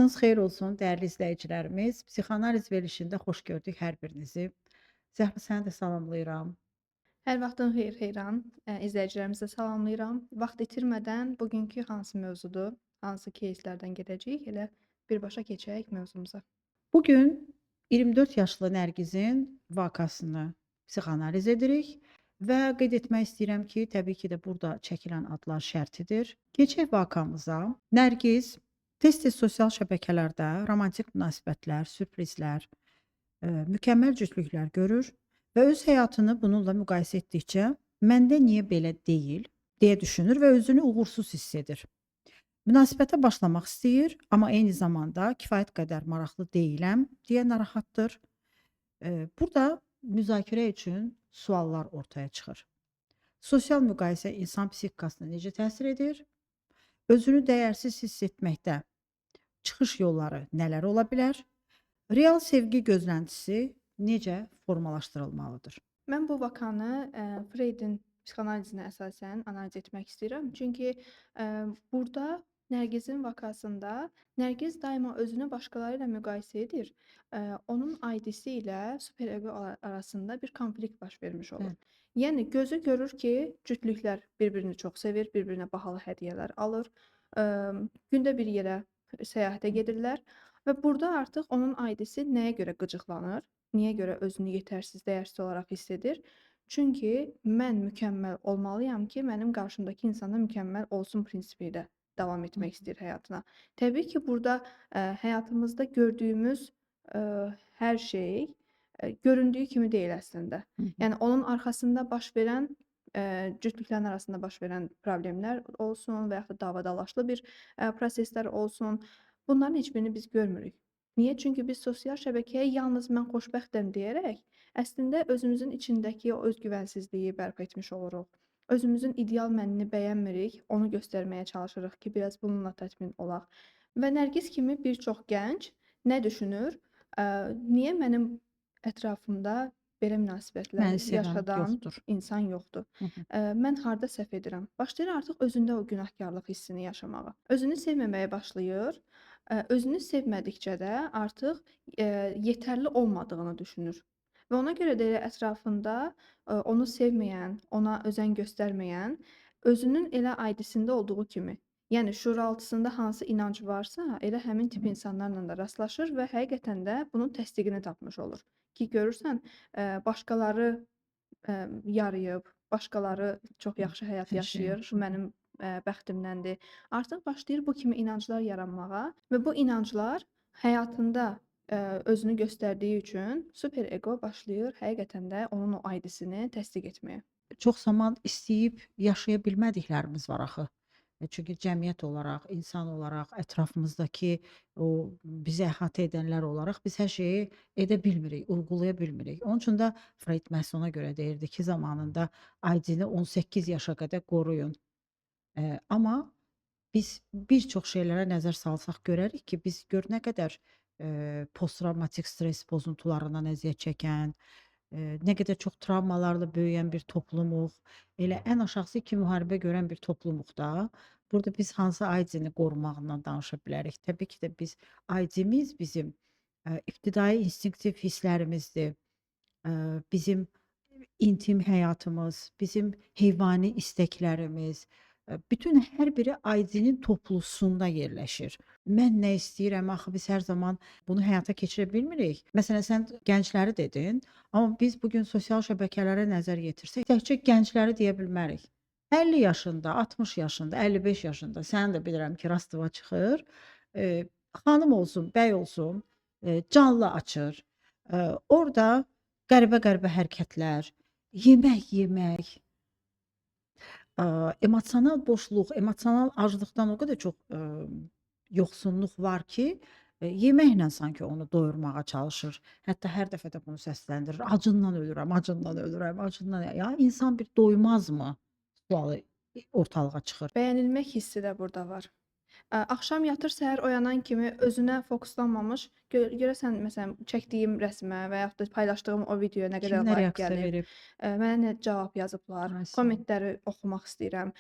Vaxtınız xeyir olsun dəyərli izləyicilərimiz. Psixoanaliz verilişində xoş gördük hər birinizi. Zəhra, səni də salamlayıram. Hər vaxtın xeyir, Xeyran. İzləyicilərimizi salamlayıram. Vaxt itirmədən bugünkü hansı mövzudur, hansı кейslərdən gedəcəyik, elə birbaşa keçək mövzumuza. Bugün 24 yaşlı Nərgizin vakasını psixoanaliz edirik və qeyd etmək istəyirəm ki, təbii ki də burada çəkilən adlar şərtidir. Keçək vakamıza. Nərgiz tez-tez sosial şəbəkələrdə romantik münasibətlər, sürprizlər, mükəmməl cütlüklər görür və öz həyatını bununla müqayisə etdikcə məndə niyə belə deyil deyə düşünür və özünü uğursuz hiss edir. Münasibətə başlamaq istəyir, amma eyni zamanda kifayət qədər maraqlı deyiləm deyə narahatdır. Burada müzakirə üçün suallar ortaya çıxır. Sosial müqayisə insan psixikasına necə təsir edir? Özünü dəyərsiz hiss etməkdə çıxış yolları nələr ola bilər? Real sevgi gözləntisi necə formalaşdırılmalıdır? Mən bu vakanı Freydin psixoanalizinə əsasən analiz etmək istəyirəm. Çünki burada Nərgizin vakasında Nərgiz daima özünü başqaları ilə müqayisə edir. Onun ID-si ilə superego arasında bir konflikt baş vermiş olur. Bəli. Yəni gözü görür ki, cütlüklər bir-birini çox sevir, bir-birinə bahalı hədiyyələr alır, gündə bir yerə səyahətə gedirlər və burada artıq onun ID-si nəyə görə qıcıqlanır? Niyə görə özünü yetərsiz, dəyərsiz olaraq hiss edir? Çünki mən mükəmməl olmalıyam ki, mənim qarşımdakı insan da mükəmməl olsun prinsipi ilə davam etmək istəyir həyatına. Təbii ki, burada həyatımızda gördüyümüz hər şey göründüyü kimi deyil əslində. Yəni onun arxasında baş verən cütlüklərin arasında baş verən problemlər olsun və yaxud da davadalaşlı bir proseslər olsun. Bunların heç birini biz görmürük. Niyə? Çünki biz sosial şəbəkəyə yalnız mən xoşbəxtəm deyərək əslində özümüzün içindəki o özgüvənsizliyi bərpa etmiş oluruq. Özümüzün ideal mənini bəyənmirik, onu göstərməyə çalışırıq ki, biraz bununla təmin olaq. Və Nərgiz kimi bir çox gənc nə düşünür? Niyə mənim ətrafımda belə münasibətlər yaşadan insan yoxdur? Mən harda səhv edirəm? Başlayır artıq özündə o günahkarlıq hissini yaşamağa. Özünü sevməməyə başlayır. Özünü sevmədikcə də artıq yetərli olmadığını düşünür. Və ona görə də elə ətrafında onu sevməyən, ona özən göstərməyən, özünün elə ID-sində olduğu kimi, yəni şuuraltısında hansı inanc varsa, elə həmin tip insanlarla da rastlaşır və həqiqətən də bunun təsdiqini tapmış olur. Ki görürsən, başqaları yarayıb, başqaları çox yaxşı həyat yaşayır, bu mənim bəxtimdəndir. Artıq başlayır bu kimi inanclar yaranmağa və bu inanclar həyatında özünü göstərdiyi üçün superego başlayır həqiqətən də onun o ID-sini təsdiq etməyə. Çox zaman istəyib yaşaya bilmədiklərimiz var axı. Çünki cəmiyyət olaraq, insan olaraq, ətrafımızdakı o bizi əhatə edənlər olaraq biz hər şeyi edə bilmirik, uyğulaya bilmirik. Onun üçün də Freyd məhz ona görə deyirdi ki, zamanında ID-ni 18 yaşa qədər qoruyun. Amma biz bir çox şeylərə nəzər salsaq görərik ki, biz gör nə qədər posttravmatik stres pozuntularından əziyyət çəkən, nə qədər çox travmalarla böyüyən bir toplumuq, elə ən aşağısı iki müharibə görən bir toplumuq da. Burada biz hansı ID-ni qorumağından danışa bilərik? Təbii ki də biz ID-miz bizim ibtidai instinktiv hisslərimizdir, bizim intim həyatımız, bizim heyvani istəklərimiz, bütün hər biri ID-nin toplusunda yerləşir. Mən nə istəyirəm? Axı biz hər zaman bunu həyata keçirə bilmirik. Məsələn, sən gəncləri dedin, amma biz bugün sosial şəbəkələrə nəzər yetirsək, təkcə gəncləri deyə bilmərik. 50 yaşında, 60 yaşında, 55 yaşında, sən də bilirəm ki, rastıva çıxır. Xanım olsun, bəy olsun, canlı açır. Orada qəribə-qəribə hərəkətlər, yemək yemək, emosional boşluq, emosional aclıqdan o qədər çox yoxsunluq var ki, yeməklə sanki onu doyurmağa çalışır. Hətta hər dəfə də bunu səsləndirir. Acından ölürəm, acından ölürəm, acından. Ya insan bir doymazmı? Sualı ortalığa çıxır. Bəyənilmək hissi də burada var. Axşam yatır, səhər oyanan kimi özünə fokuslanmamış, görəsən məsələn çəkdiyim rəsmə və yaxud da paylaşdığım o videoya nə qədər Kim nə like reaksiya gəlib, verib? Mənə nə cavab yazıblar, Ay sağ ol. kommentləri oxumaq istəyirəm.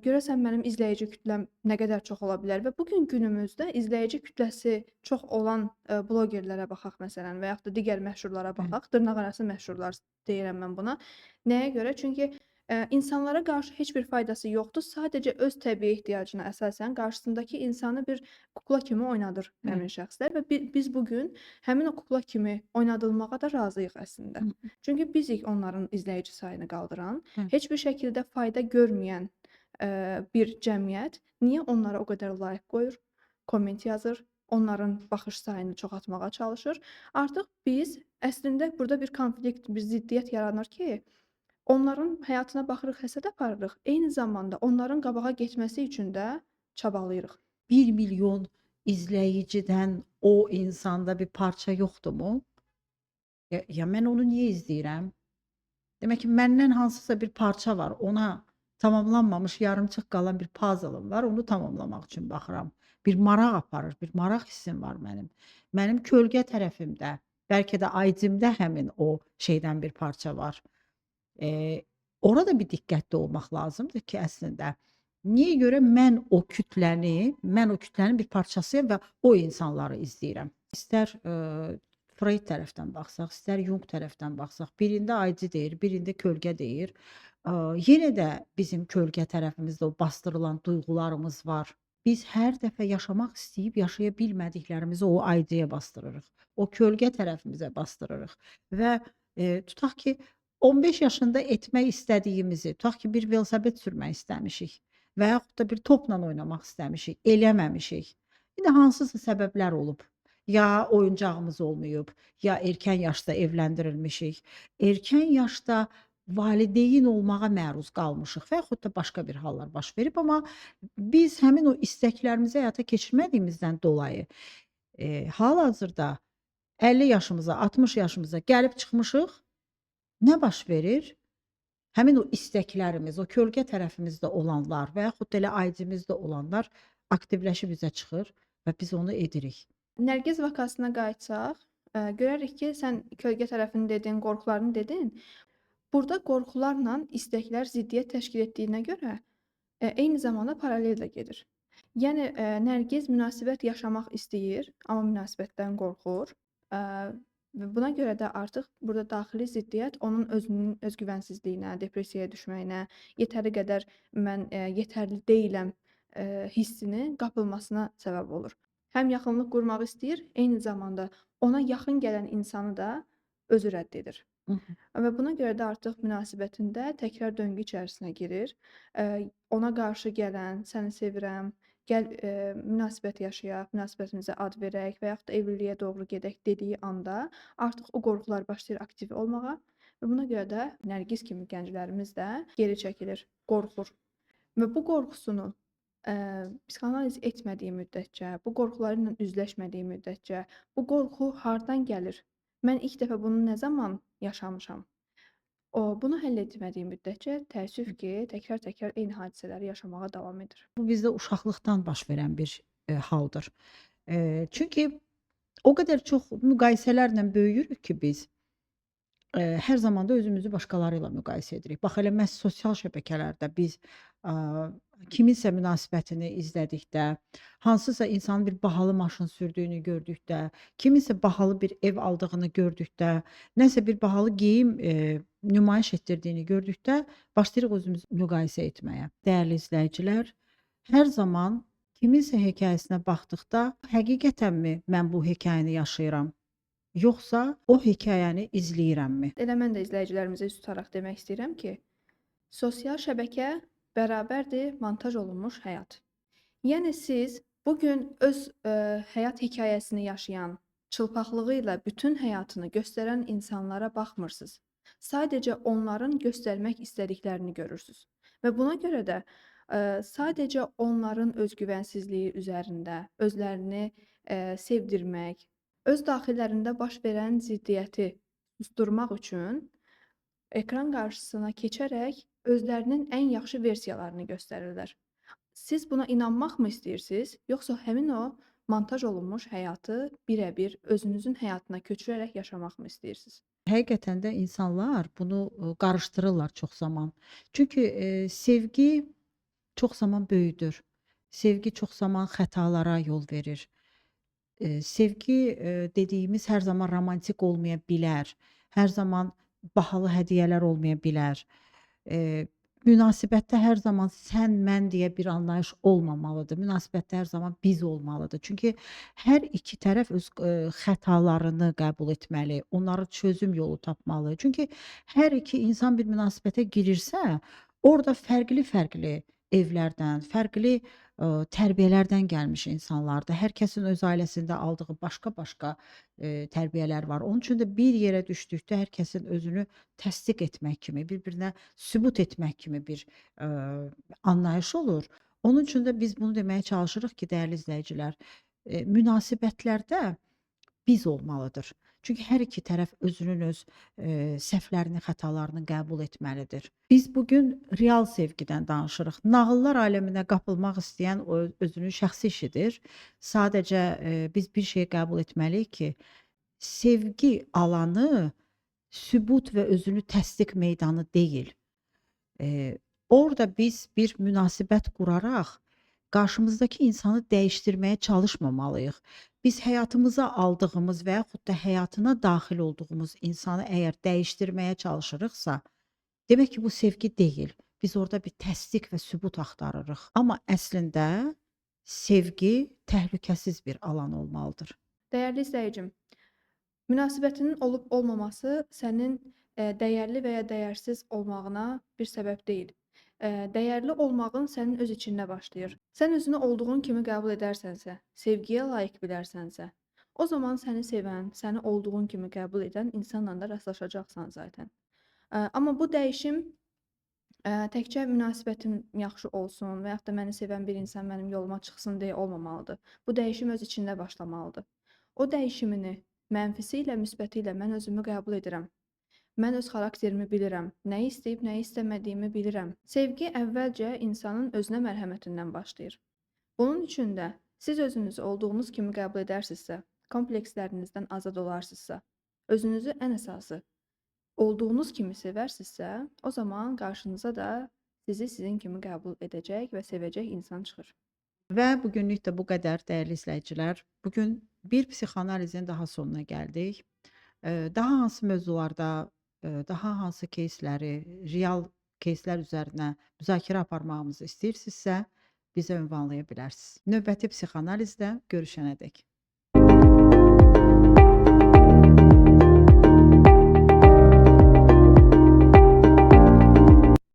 Görəsən mənim izləyici kütləm nə qədər çox ola bilər və bu gün günümüzdə izləyici kütləsi çox olan blogerlərə baxaq məsələn və yaxud da digər məşhurlara baxaq, dırnaqarası məşhurlar deyirəm mən buna. Nəyə görə? Çünki insanlara qarşı heç bir faydası yoxdur. Sadəcə öz təbii ehtiyacına əsasən qarşısındakı insanı bir kukla kimi oynadır həmin şəxslər və biz bu gün həmin o kukla kimi oynadılmağa da razıyıq əslində. Çünki bizik onların izləyici sayını qaldıran, heç bir şəkildə fayda görməyən bir cəmiyyət niyə onlara o qədər like qoyur, komment yazır, onların baxış sayını çoxaltmağa çalışır? Artıq biz əslində burada bir konflikt, bir ziddiyyət yaranır ki, onların həyatına baxırıq, həsəd aparırıq. Eyni zamanda onların qabağa getməsi üçün də çabalayırıq. 1 milyon izləyicidən o insanda bir parça yoxdurmu? Ya mən onu niyə izləyirəm? Demək ki, məndən hansısa bir parça var, ona tamamlanmamış, yarımçıq qalan bir puzzle-ım var, onu tamamlamaq üçün baxıram. Bir maraq aparır, bir maraq hissim var mənim. Mənim kölgə tərəfimdə, bəlkə də ID-imdə həmin o şeydən bir parça var. Orada bir diqqətli olmaq lazımdır ki, əslində niyə görə mən o kütləni, mən o kütlənin bir parçasıyam və o insanları izləyirəm. İstər Freud tərəfdən baxsaq, istər Jung tərəfdən baxsaq, birində ID deyir, birində kölgə deyir. Yenə də bizim kölgə tərəfimizdə o bastırılan duyğularımız var. Biz hər dəfə yaşamaq istəyib yaşaya bilmədiklərimizi o ID-yə bastırırıq. O kölgə tərəfimizə bastırırıq. Və tutaq ki, 15 yaşında etmək istədiyimizi, tutaq ki, bir velosiped sürmək istəmişik və yaxud da bir topla oynamaq istəmişik, eləməmişik. İndi hansısa səbəblər olub. Ya oyuncağımız olmayıb, ya erkən yaşda evləndirilmişik, erkən yaşda valideyn olmağa məruz qalmışıq və yaxud da başqa bir hallar baş verib, amma biz həmin o istəklərimizi həyata keçirmədiyimizdən dolayı hal-hazırda 50 yaşımıza, 60 yaşımıza gəlib çıxmışıq. Nə baş verir? Həmin o istəklərimiz, o kölgə tərəfimizdə olanlar və yaxud da elə ID-mizdə olanlar aktivləşib üzə çıxır və biz onu edirik. Nərgiz vakasına qayıtsaq, görərik ki, sən kölgə tərəfini dedin, qorxularını dedin. Burada qorxularla istəklər ziddiyyət təşkil etdiyinə görə eyni zamanda paralel də gedir. Yəni Nərgiz münasibət yaşamaq istəyir, amma münasibətdən qorxur. Və buna görə də artıq burada daxili ziddiyyət onun özünün özgüvənsizliyinə, depressiyaya düşməyinə, yetəri qədər mən yetərli deyiləm hissinin qapılmasına səbəb olur. Həm yaxınlıq qurmaq istəyir, eyni zamanda ona yaxın gələn insanı da özü rədd edir. Və buna görə də artıq münasibətində təkrar döngü içərisinə girir. Ona qarşı gələn, səni sevirəm, gəl münasibət yaşayaq, münasibətimizə ad verək və yaxud da evliliyə doğru gedək dediyi anda artıq o qorxular başlayır aktiv olmağa və buna görə də Nərgiz kimi gənclərimiz də geri çəkilir, qorxur. Və bu qorxusunu psixoanaliz etmədiyi müddətcə, bu qorxuları ilə üzləşmədiyi müddətcə, bu qorxu hardan gəlir? Mən ilk dəfə bunu nə zaman yaşamışam? Bunu həll etmədiyi müddətcə təəssüf ki, təkrar-təkrar eyni hadisələri yaşamağa davam edir. Bu bizdə uşaqlıqdan baş verən bir haldır. Çünki o qədər çox müqayisələrlə böyüyürük ki biz, hər zaman da özümüzü başqaları ilə müqayisə edirik. Bax elə məhz sosial şəbəkələrdə biz kiminsə münasibətini izlədikdə, hansısa insanın bir bahalı maşın sürdüyünü gördükdə, kiminsə bahalı bir ev aldığını gördükdə, nəsə bir bahalı geyim nümayiş etdirdiyini gördükdə başlayırıq özümüzü müqayisə etməyə. Dəyərli izləyicilər, hər zaman kiminsə hekayəsinə baxdıqda həqiqətənmi mən bu hekayəni yaşayıram, yoxsa o hekayəni izləyirəmmi? Elə mən də izləyicilərimizə üz tutaraq demək istəyirəm ki, sosial şəbəkə bərabərdir montaj olunmuş həyat. Yəni siz bugün öz həyat hekayəsini yaşayan, çılpaqlığı ilə bütün həyatını göstərən insanlara baxmırsınız. Sadəcə onların göstərmək istədiklərini görürsünüz. Və buna görə də sadəcə onların özgüvənsizliyi üzərində özlərini sevdirmək, öz daxillərində baş verən ziddiyyəti susturmaq üçün ekran qarşısına keçərək özlərinin ən yaxşı versiyalarını göstərirlər. Siz buna inanmaqmı istəyirsiniz, yoxsa həmin o montaj olunmuş həyatı birəbir özünüzün həyatına köçürərək yaşamaqmı istəyirsiniz? Həqiqətən də insanlar bunu qarışdırırlar çox zaman. Çünki sevgi çox zaman böyüdür. Sevgi çox zaman xətalara yol verir. Sevgi dediyimiz hər zaman romantik olmaya bilər. Hər zaman bahalı hədiyyələr olmaya bilər. Münasibətdə hər zaman sən, mən deyə bir anlayış olmamalıdır. Münasibətdə hər zaman biz olmalıdır. Çünki hər iki tərəf öz xətalarını qəbul etməli, onları çözüm yolu tapmalı. Çünki hər iki insan bir münasibətə girirsə, orada fərqli-fərqli evlərdən, fərqli tərbiyələrdən gəlmiş insanlardır. Hər kəsin öz ailəsində aldığı başqa-başqa tərbiyələr var. Onun üçün də bir yerə düşdükdə hər kəsin özünü təsdiq etmək kimi, bir-birinə sübut etmək kimi bir anlayış olur. Onun üçün də biz bunu deməyə çalışırıq ki, dəyərli izləyicilər, münasibətlərdə biz olmalıdır. Çünki hər iki tərəf özünün öz səhvlərini, xətalarını qəbul etməlidir. Biz bugün real sevgidən danışırıq. Nağıllar aləminə qapılmaq istəyən o özünün şəxsi işidir. Sadəcə biz bir şeyi qəbul etməliyik ki, sevgi alanı sübut və özünü təsdiq meydanı deyil. Orada biz bir münasibət quraraq qarşımızdakı insanı dəyişdirməyə çalışmamalıyıq. Biz həyatımıza aldığımız və yaxud da həyatına daxil olduğumuz insanı əgər dəyişdirməyə çalışırıqsa, demək ki, bu sevgi deyil. Biz orada bir təsdiq və sübut axtarırıq. Amma əslində sevgi təhlükəsiz bir alan olmalıdır. Dəyərli izləyicim, münasibətinin olub olmaması sənin dəyərli və ya dəyərsiz olmağına bir səbəb deyil. Dəyərli olmağın sənin öz içində başlayır. Sən özünü olduğun kimi qəbul edərsənsə, sevgiyə layiq bilərsənsə, o zaman səni sevən, səni olduğun kimi qəbul edən insanla da rastlaşacaqsan zaten. Amma bu dəyişim təkcə münasibətim yaxşı olsun və yaxud da məni sevən bir insan mənim yoluma çıxsın deyə olmamalıdır. Bu dəyişim öz içində başlamalıdır. O dəyişimini mənfisi ilə, müsbəti ilə mən özümü qəbul edirəm. Mən öz xarakterimi bilirəm. Nəyi istəyib, nəyi istəmədiyimi bilirəm. Sevgi əvvəlcə insanın özünə mərhəmətindən başlayır. Bunun üçün də siz özünüzü olduğunuz kimi qəbul edərsinizsə, komplekslərinizdən azad olarsınızsa, özünüzü ən əsası olduğunuz kimi sevərsinizsə, o zaman qarşınıza da sizi sizin kimi qəbul edəcək və sevəcək insan çıxır. Və bugünlük də bu qədər, dəyərli izləyicilər. Bugün bir psixoanalizin daha sonuna gəldik. Daha hansı mövzularda, daha hansı кейsləri, real кейslər üzərinə müzakirə aparmağımızı istəyirsinizsə, bizə ünvanlaya bilərsiniz. Növbəti psixoanalizdə görüşənədək.